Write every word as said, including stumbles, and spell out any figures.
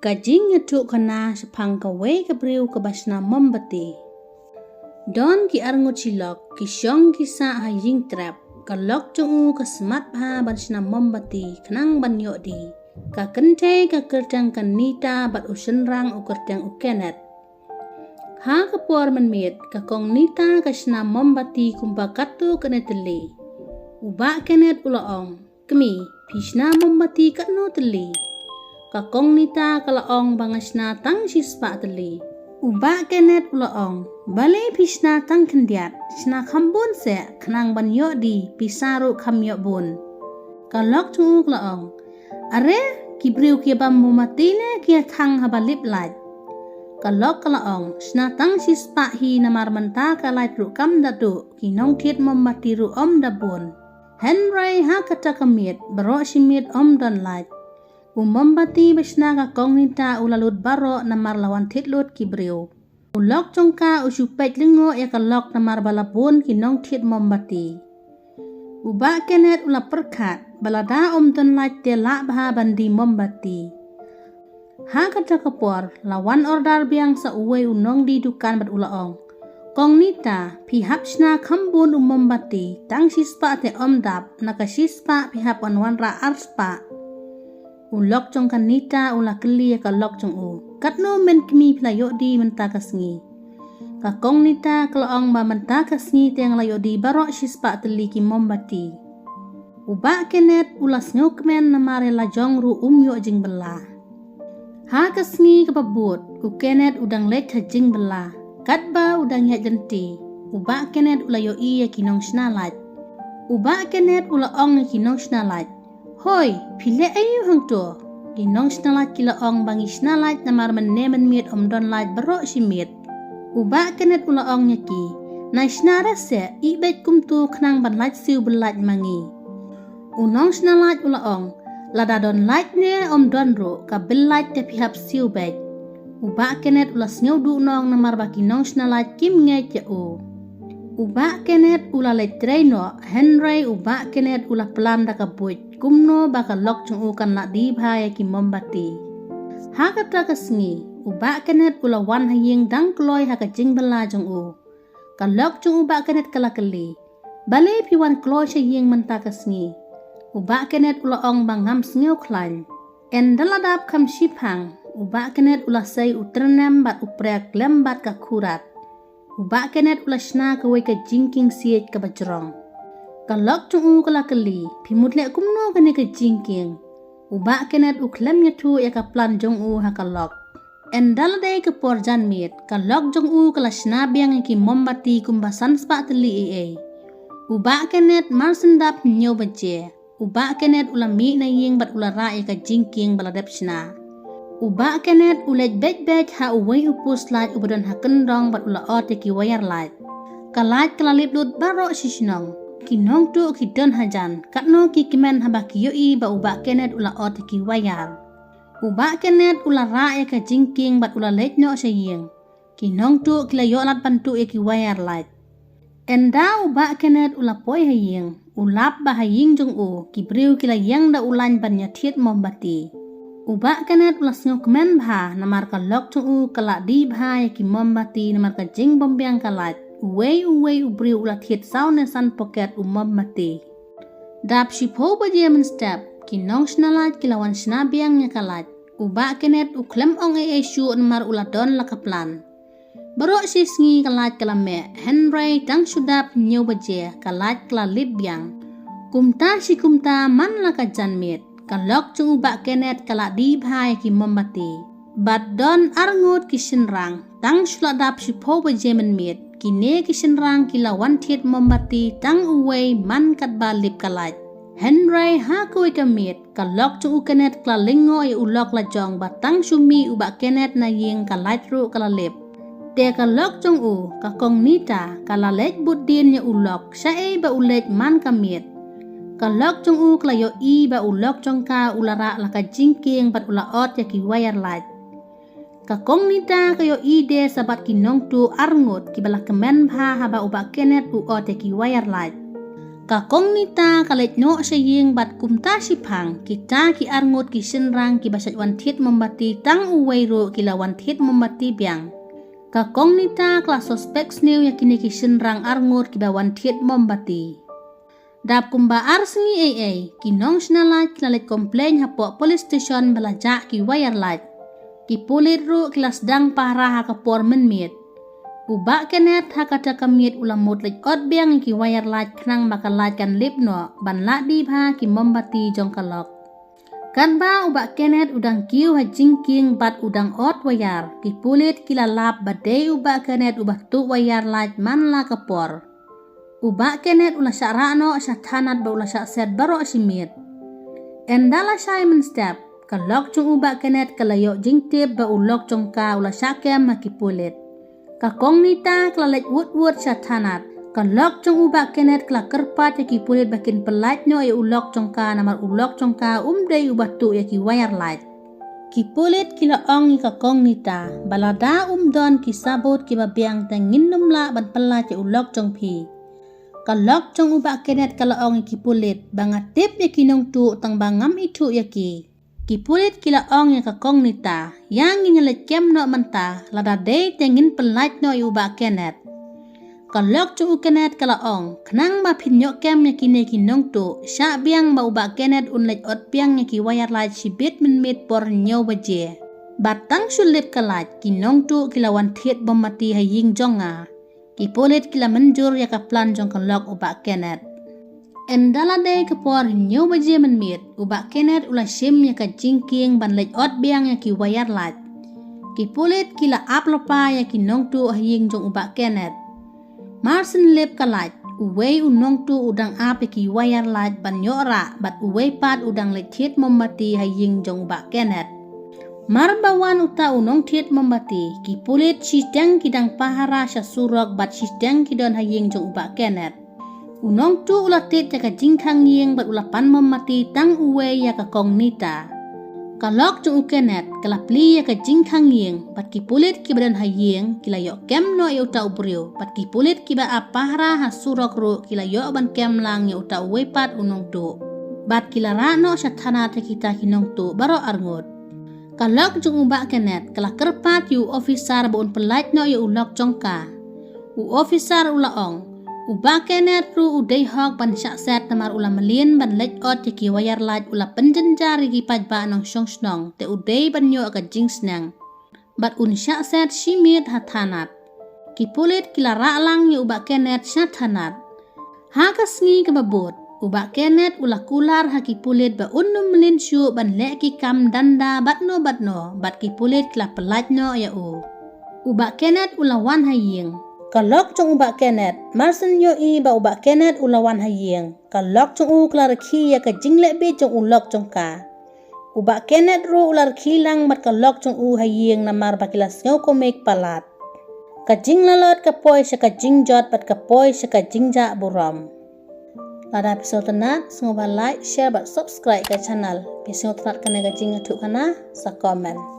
Ka jingïathuhkhana shaphang kawei ka briew kaba shna mombati. Don ki arngut shi lok, ki shong ki sah ha ïing trep. Ka lok jong u ka smat bha ban shna mombati khnang ban ïoh die. Ka kynthei ka kyrteng ka Nita bad u shynrang u kyrteng u Kenneth. Ha ka por mynmiet ka kong Nita ka shna mombati kumba katto katne tylli. U bah Kenneth u la ong, "Kmie, phi shna mombati katno tylli?" Ka kong Nita ka la ong ba nga shna tang shispah tylli. U bah Kenneth u la ong, "Balei phi shna tang khyndiat, shna kham bun seh khnang ban ïoh die, pisa ruh kham ïoh bun." Ka lok jong u ka la ong, "Are, ki briew ki bam mombati ne ki ïa thang haba lip light?" Ka lok ka la ong, "Shna tang shispah hi namar mynta ka light ruh kam da duh, ki nongthied mombati ruh ym da bun." Hynrei ha kata ka miet baroh shi miet ym don light. U mombati ba shna ka kong Nita u la lut baroh namar la wan thied lut ki briew. U lok jong ka u shu peit lyngngoh ïa ka lok namar ba la bun ki nongthied mombati. U bah Kenneth u la pyrkhat ba lada ym don light te lah bha ban die mombati. Ha kata ka por la wan order biang sa uwei u nongdie dukan bad u la ong, "Kong Nita, phi hap shna kham bun u mombati, tang shispah te ym dap, na ka shispah phi hap ban wanrah arspah." U lok jong ka Nita u la kylli ïa ka lok jong u, "Katno men kmie phi la ïoh die mynta ka sngi?" Ka kong Nita ka la ong ba mynta ka sngi te nga la ïoh die baroh shispah tylli ki mombati. U bah Kenneth u la sngewkmen namar ïa la jong ruh um ïoh jingbylla. Ha ka sngi kaba bud u Kenneth u dang leit ha jingbylla. Katba u dang ïaid lynti, u bah Kenneth u la ïohi ïa ki nongshna light. U bah Kenneth u la ong ïa ki nongshna light, "Hoi, phi leh aïu hangto?" Ki nongshna light ki la ong ba ngi shna light namar mynne mynmiet ym don light baroh shi miet. U bah Kenneth u la ong ïa ki, "Nai shna re seh, ïeh beit kumto khnang ban lait siew byllait ma ngi." U nongshna light u la ong, "Lada don light ne ym don ruh, ka byllait te phi hap siew beit." U bah Kenneth u la sngew duhnong namar ba ki nongshna light kim ngeit ïa u. U bah Kenneth u la leit trei noh, hynrei u bah Kenneth u la plan da ka buit kumno ba ka lok jong u kan lah die bha ïa ki mombati. Ha kata ka sngi u bah Kenneth u la wan ha ïing dang kloi ha ka jingbylla jong u. Ka lok jong u bah Kenneth ka la kylli, "Balei phi wan kloi sha ïing mynta ka sngi?" U bah Kenneth u la ong ba ngam sngew khlaiñ. Ynda la dap kham shiphang, u bah Kenneth u la sei u tyrnem bad u prek lem bad ka khurat. U bah Kenneth u la shna kawei ka jingkieng siej kaba jrong. Ka lok jong u ka la kylli, "Phi mut leh kumno kane ka jingkieng?" U bah Kenneth u khlem ïathuh ïa ka plan jong u ha ka lok. Ynda la dei ka por janmiet, ka lok jong u ka la shna biang ïa ki mombati kumba san spah tylli ei ei. U bah Kenneth mar shen dap hynñiew baje, u bah Kenneth u la mih na ïing bad u la rah ïa ka jingkieng ba la dep shna. U bah Kenneth u leit beit beit ha uwei u post light uba don ha kyndong bad u la ot ïa ki wire light. Ka light ka la lip lut baroh shi shnong. Ki nongtuh ki don hajan, katno ki kmen haba ki ïohi ba u bah Kenneth u la ot ïa ki wire. U bah Kenneth u la rah ïa ka jingkieng bad u la leit noh sha ïing. Ki nongtuh ki la ïoh lad ban tuh ïa ki wire light. Ynda u bah Kenneth u la poi ha ïing, u lap ba ha ïing jong u ki briew ki la ïeng da u lain ban ïa thied mombati. U bah Kenneth u la sngewkmen bha namar ka lok jong u ka la die bha ïa ki mombati namar ka jingbymbiang ka light. Uwei uwei u briew u la thied saw ne san pocket u mombati. Dap shiphew baje mynstep, ki nongshna light ki la wan shna biang ïa ka light. U bah Kenneth u khlem ong ei ei shuh namar u la don la ka plan. Baroh shi sngi ka light ka la meh, hynrei tang shu dap hynñiew baje ka light ka la lip biang. Kumta shi kumta man la ka janmiet, ka lok jong u bah Kenneth ka la die bha ïa ki mombati. Bad don arngut ki shynrang, tang shu la dap shiphew baje mynmiet, kine ki shynrang ki la wan thied mombati tang uwei man katba lip ka light. Hynrei ha kawei ka miet, ka lok jong u Kenneth ka la lyngngoh ïa u lok la jong ba tang shu mih u bah Kenneth na ïing ka light ruh ka la lip. Te ka lok jong u, ka kong Nita, ka la leit bud dien ïa u lok, shaei ba u leit man ka miet. Ka lok jong u ka la ïohi ba u lok jong ka u la rah la ka jingkieng bad u la ot ïa ki wire light. Ka kong Nita ka ïohi de sa bad ki nongtuh arngut kiba la kmen bha haba u bah Kenneth u ot ïa ki wire light. Ka Kong Nita ka leit noh sha ïing bad kumta shiphang, kita ki arngut ki shynrang kiba shait wan thied mombati tang uwei ruh ki la wan thied mombati biang. Ka Kong Nita ka la suspek sniew ïa kine ki shynrang arngut kiba wan thied mombati. Dap kumba ar sngi ei ei, ki nongshna lait ki la leit complain hapoh police station ba la jah ki wire light. Ki pulit ruh ki la sdang pahara ha ka por mynmiet. U Bah Kenneth ha kata ka miet u la mut leit ot biang ïa ki wire light khnang ba ka light kan lip noh ban lah die bha ki mombati jong ka lok. Katba u Bah Kenneth u dang kiew ha jingkieng bad u dang ot wire, ki pulit ki la lap ba dei u Bah Kenneth uba tuh wire light man la ka por. U Bah Kenneth u la shah rah noh sha thanat bad u la shah set baroh shi miet. Ynda la shai mynstep, ka lok jong u Bah Kenneth ka la ïoh jingtip ba u lok jong ka u la shah kem ha ki pulit. Ka Kong Nita ka la leit wut wut sha thanat. Ka lok jong u Bah Kenneth ka la kyrpad ïa ki pulit ba kin pyllait noh ïa u lok jong ka, namar u lok jong ka um dei uba tuh ïa ki wire light. Ki pulit ki la ong ïa ka Kong Nita ba lada um don ki sabut kiba biang te ngin ym lah ban pyllait ïa u lok jong phi. Ka lok jong u Bah Kenneth ka la ong ïa ki pulit ba nga tip ïa ki nongtuh tang ba ngam ithuh ïa ki. Ki pulit ki la ong ïa ka Kong Nita, ïa ngin ïa leit kem noh mynta, lada dei te ngin pyllait noh ïa u Bah Kenneth. Ka lok jong u Kenneth ka la ong, khnang ba phin ïoh kem ïa kine ki nongtuh, shah biang ba u Bah Kenneth un leit ot biang ïa ki wire light shibit mynmiet por hynñiew baje. Bad tang shu lip ka light, ki nongtuh ki la wan thied mombati ha ïing jong nga. Ki pulit ki la mynjur ïa ka plan jong ka lok u Bah Kenneth. Ynda la dei ka por hynñiew baje mynmiet, u Bah Kenneth u la shim ïa ka jingkieng ban leit ot biang ïa ki wire light. Ki pulit ki la ap lypa ïa ki nongtuh ha ïing jong u Bah Kenneth. Mar syn lip ka light, uwei u nongtuh u dang ap ïa ki wire light ban ïoh rah bad uwei pat u dang leit thied mombati ha ïing jong u Bah Kenneth. Mar ba wan uta u nongthied mombati, ki pulit shiteng ki dang pahara sha surok bad shiteng ki don ha ïing jong u Bah Kenneth. U nongtuh u la tied ïa ka jingkhang ïing bad u la pan mombati tang uwei ïa ka Kong Nita. Ka lok jong u Kenneth ka la plie ïa ka jingkhang ïing bad ki pulit kiba don ha ïing ki la ïoh kem noh ïa uta u briew bad ki pulit kiba ap pahara ha surok ruh ki la ïoh ban kem lang ïa uta uwei pat u nongtuh. Bad ki la rah noh sha thanat ïa kita ki nongtuh baroh arngut. Ka lok jong u Bah Kenneth ka la kyrpad ïa u officer ba un pyllait noh ïa u lok jong ka. U officer u la ong, u Bah Kenneth ruh u dei hok ban shah set namar u la mlien ban leit ot ïa ki wire light, u la pynjynjar ïa ki paidbah nongshong shnong, te u dei ban ïoh ka jingsneng. Bad un shah set shi miet ha thanat. Ki pulit ki la rah lang ïa u Bah Kenneth sha thanat. Ha ka sngi kaba bud, u Bah Kenneth u la kular ha ki pulit ba un ym mlien shuh ban leh ki kam danda bad no bad no, bad ki pulit ki la pyllait noh ïa u. U Bah Kenneth u la wan ha ïing. Ka lok jong u Bah Kenneth, mar syn ïohi ba u Bah Kenneth u la wan ha ïing, ka lok jong u ka la rkhie ïa ka jingleh bieit jong u lok jong ka. U Bah Kenneth ruh u la rkhie lang bad ka lok jong u ha ïing namar ba ki la sngew kumne palat. Ka jinglalot ka poi sha ka jingjot bad ka poi sha ka jingjah burom. Lada phi sngewtynnat, sngewbha like, share bad subscribe ka channel. Phi sngewtynnat kane ka jingïathuhkhana, sa comment.